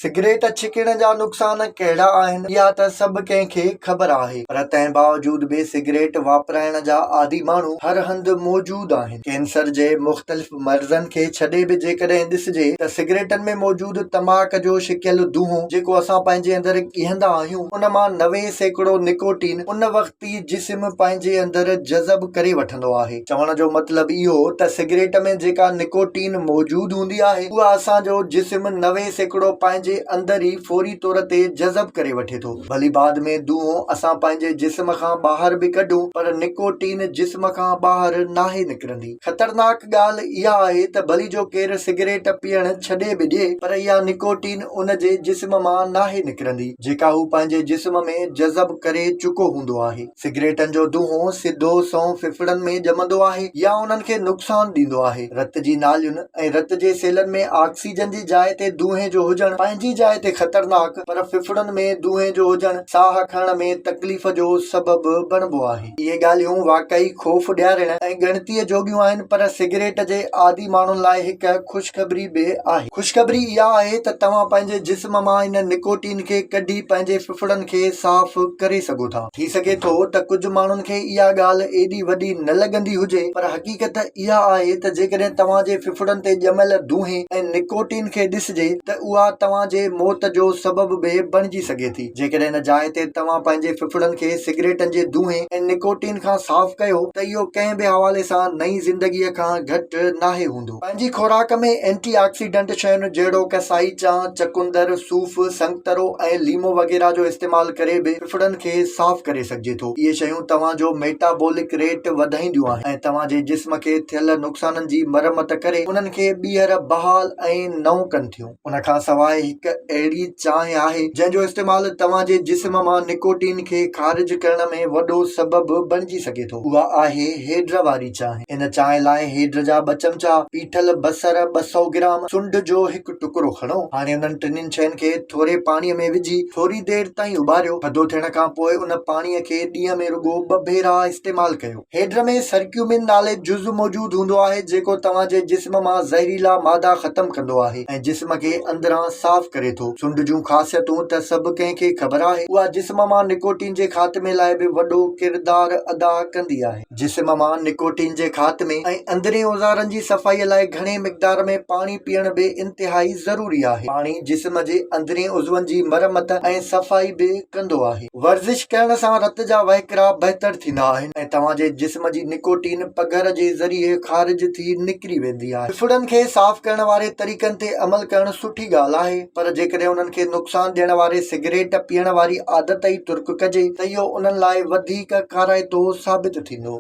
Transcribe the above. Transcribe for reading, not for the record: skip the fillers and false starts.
Cigarette ڇڪڻ جا نقصان ڪهڙا آهن، اها ته سڀ ڪنهن کي خبر آهي، پر تنهن باوجود به سگريٽ واپرائڻ جا عادي ماڻهو هر هنڌ موجود آهن. ڪينسر جي مختلف مرضن کي ڇڏي به جيڪڏهن ڏسجي ته سگريٽن ۾ موجود تماڪ جو ڇڪيل دونهون جيڪو اسان پنهنجي اندر ڳيهندا آهيون، ان مان 90% نڪوٽين ان وقت ئي جسم پنهنجي اندر جذب ڪري وٺندو آهي. چوڻ جو مطلب اهو ته سگريٽ ۾ جيڪا نڪوٽين موجود هوندي آهي اها اسان جو جسم 90% پنهنجي اندر ئي فوري طور تي جذب ڪري وٺي ٿو. ڀلي بعد ۾ دونهون اسان پنهنجي جسم کان ٻاهر به ڪڍون پر نڪوٽين جسم کان ٻاهر ناهي نڪرندي. خطرناڪ ڳالهه اها آهي ته ڀلي جو ڪير سگريٽ پيئڻ ڇڏي به ڏئي پر اها نڪوٽين ان جي جسم مان ناهي نڪرندي جيڪا هو پنهنجي جسم ۾ جذب ڪري چڪو هوندو آهي. سگريٽن جو دونهون سڌو سنئون ڦڦڙن ۾ ڄمندو آهي يا انهن کي نقصان ڏيندو آهي. رت جي نالين ۽ رت جي سيلن ۾ آڪسيجن جي جاء تي دونهين جو هجڻ پنهنجي جاء تي خطرناڪ پر ڦڦڙن ۾ دونهين جو هجڻ ساهه کڻڻ ۾ تڪليف جو سبب بڻبو آهي. اهي ڳالهيون واقعي خوف ڏيارڻ ۽ ڳڻتيء جوڳيون آهن پر سگريٽ جي عادي ماڻهن لاء هڪ خوشخبري به آهي. خوشخبري اها آهي ته توهان پنهنجي جسم مان ان نڪوٽين کي ڪڍي پنهنجي ڦڦڙن کي صاف ڪري سگهو ٿا. ٿي سگهي ٿو ته ڪجهه ماڻهن کي اها ڳالهه ايڏي وڏي نه لڳندي هجي پر حقيقت اها آهي ته جيڪڏهن توهان جي ڦڦڙن تي ڄميل دونهين ۽ نڪوٽين کي ڏسجي ته اها توهان جي موت جو سبب به بڻجي سگهي ٿي. جيڪڏهن ان جاء تي توهان پنهنجي ڦڦڙن کي سگريٽن جي دونهين ۽ نڪوٽين کان صاف ڪيو ته اهو ڪنهن به حوالي سان نئين زندگيء کان گهٽ ناهي هوندو. پنهنجي خوراڪ ۾ اينٽي آڪسيڊنٽ شين جهڙوڪ سائي چانهه، چقندر، صوف، سنگترو ۽ ليمو وغيره جو استعمال ڪري به ڦڦڙن کي صاف ڪري سگهجي ٿو. اهي شيون توهان جو ميٽابولڪ ريٽ وڌائينديون آهن ۽ توهان جي جسم کي ٿيل نقصانن جي مرمت ڪري انهن کي ٻيهر بحال ۽ نئون ڪن ٿيون. ان کان سواء هڪ اهڙي چانهه آهي جنهن جو استعمال توهان جي جسم مان نڪوٽين کي خارج ڪرڻ ۾ وڏو سبب بڻجي سگهي ٿو. اها آهي هيڊ واري چانهه. ان چانهه لاء هيڊ جا ٻه چمچا، پيٺل بصر 200 گرام، سنڍ جو هڪ ٽڪرو کڻو. هاڻي انهن ٽنهين شين کي ٿوري پاڻيء ۾ وجهي ٿوري دير تائين اٻاريو. ٿڌو ٿيڻ کان پوء ان پاڻيء کي ڏينهن ۾ رڳو ٻه ڀيرا استعمال ڪيو. هيڊ ۾ سرڪيومين نالي جز موجود هوندو آهي جيڪو توهان جي جسم مان زهريلا مادا ختم ڪندو آهي ۽ جسم کي اندران صاف ڪري ٿو. سنڍ جون خاصيتون ته سڀ ڪنهن کي خبر آهي. اها جسم مان نڪوٽين جي خاتمي لاء به وڏو ڪردار ادا ڪندي آهي. جسم مان نڪوٽين جي خاتمي ۽ اندرين اوزارن جي صفائي لاء گهڻي مقدار ۾ پاڻي پيئڻ به انتهائي ضروري آهي. پاڻي جسم جي اندرين عضون جي مرمت ۽ صفائي به ڪندو آهي. ورزش ڪرڻ سان رت جا وهڪرا بهتر ٿيندا آهن ۽ توهان جي جسم جي نڪوٽين پگهر جي ذريعي خارج ٿي نڪري ويندي آهي. ڦڦڙن کي صاف ڪرڻ واري طريقن تي عمل ڪرڻ سٺي ڳالهه آهي پر جيڪڏهن انهن کي نقصان ڏيڻ واري سگريٽ پيئڻ واري عادت ئي ترڪ ڪجي ته اهو انهن لاء وڌيڪ ڪارائتو ثابت ٿيندو.